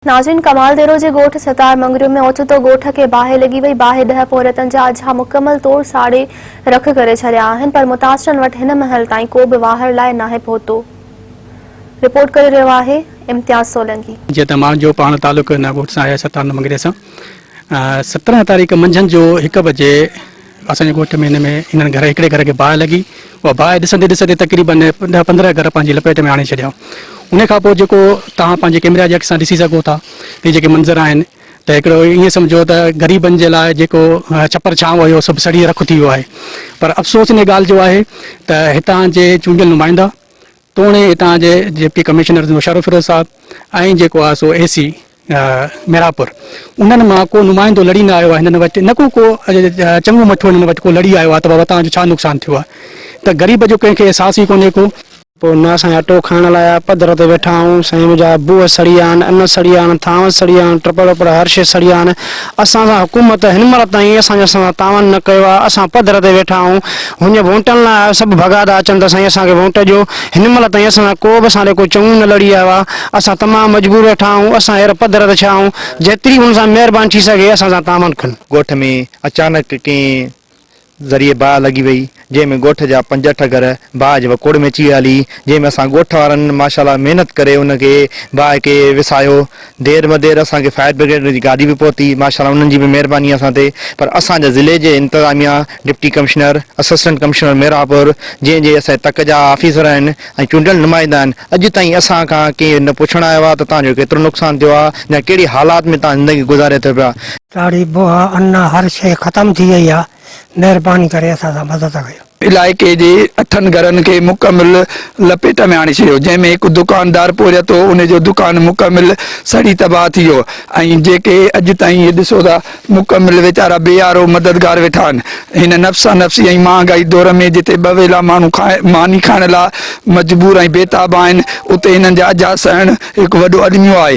ناظرين ڪمال ديرو جي ڳوٺ ستار مڱريو ۾ اوچتو ڳوٺ کي باهه لڳي وئي، باهه ڏهه پورهيتن جا اجها مڪمل طور ساڙي رک ڪري ڇڏيا آهن پر متاثرن وٽ هن مهل تائين ڪو به واهر لاء ناهي پهتو، رپورٽ ڪري رهيو آهي امتياز سولنگي. جيئن ته مان جو پاڻ تعلق هن ڳوٺ سان آهي ستار مڱريي سان 17 تاريخ منجهند جو هڪ بجي اسان جي ڳوٺ ۾ هن ۾ انهن گهر هڪڙي گهر کي باهه لڳي اها باهه ڏسندي ڏسندي تقريبن ڏهه 15 گهر پنهنجي لپيٽ ۾ آڻي ڇڏيا ان کان پوء جيڪو توهان پنهنجي ڪيمرا جي اک سان ڏسي سگهو ٿا هي جيڪي منظر آهن ته هڪڙو ائين سمجهو ته غريبن جي لاء جيڪو ڇپر ڇانو هيو سڀ سڙي رک ٿي ويو آهي پر افسوس ان ڳالهه جو آهي ته هتان جي چونڊيل نمائندا توڻي هتان جي ڊپٽي ڪمشنر نوشهروفيروز صاحب ۽ جيڪو آهي سو اي سي ميرانپور انهن مان ڪو نمائندو لڙي نه آيو آهي هنن وٽ نه ڪو ڪو چڱو مٺو هنن وٽ ڪو لڙي آيو آهي ته بابا توهان جو ڇا نقصان ٿيو آهي ته غريب جو ڪنهن کي احساس ئي ڪونهي ڪو. پوء نه اسان کي اٽو کائڻ لاء آ، پڌر تي ويٺا آهيون، سائين منهنجا بوهه سڙي ويا آهن، ان سڙي ويا آهن، ٿانو سڙي ويا آهن، ٽپڙ وپڙ هر شيء سڙي ويا آهن، اسان سان حڪومت هن مهل تائين اسان جو سان تعاون نه ڪيو آ، اسان پڌر تي ويٺا آهيون، هڃ وونٽن لاء سڀ ڀڳا ٿا اچن ته سائين اسان کي وونٽ ڏيو، هن مهل تائين اسان سان ڪو به اسان ڏي ڪو چڱو نه لڙي آيو آ، اسان تمام مجبور ويٺا آهيون، اسان هير پڌر تي ڇا آهيون، جيتري هن سان مهرباني ٿي سگهي اسان سان تعاون ڪن. ڳوٺ ۾ اچانڪ ڪنهن ذريعي باهه لڳي وئي، جنهن ۾ ڳوٺ جا پنج اٺ گهر باهه جي وڪوڙ ۾ اچي ويا هلي، جنهن ۾ اسان ڳوٺ وارن ماشاء الله محنت ڪري ان کي باهه کي وسايو، دير مدير اسان کي فائر برگيڊ جي گاڏي به پهتي، ماشاء الله انهن جي به مهرباني اسان تي، پر اسان جا ضلعي جي انتظاميا deputy commissioner, assistant commissioner Miranpur جنهن جي اسان جي تڪ جا آفيسر آهن ۽ چونڊيل نمائندا آهن، اڄ تائين اسان کان ڪنهن نه پڇڻ آيو آهي ته توهان جو ڪيترو نقصان ٿيو آهي يا ڪهڙي حالات ۾ توهان زندگي گذاري ٿيو پيا. ساڙي بوها ان هر شيء ختم ٿي وئي آ مهرباني ڪري اسان سان مدد ڪيو. علائقي جي اٺن گهرن کي مڪمل لپيٽ ۾ آڻي ڇڏيو جنهن ۾ هڪ دڪاندار پورهيت هو ان جو دڪان مڪمل سڙي تباهه ٿي ويو ۽ جيڪي اڄ تائين هي ڏسو ٿا مڪمل ويچارا بي يارو مددگار ويٺا آهن هن نفسا نفسي ۽ مهانگائي دور ۾ جتي ٻه ويلا ماڻهو ماني کائڻ لاء مجبور ۽ بيتاب آهن اتي هنن جا اجها سهڻ هڪ وڏو الميو آهي.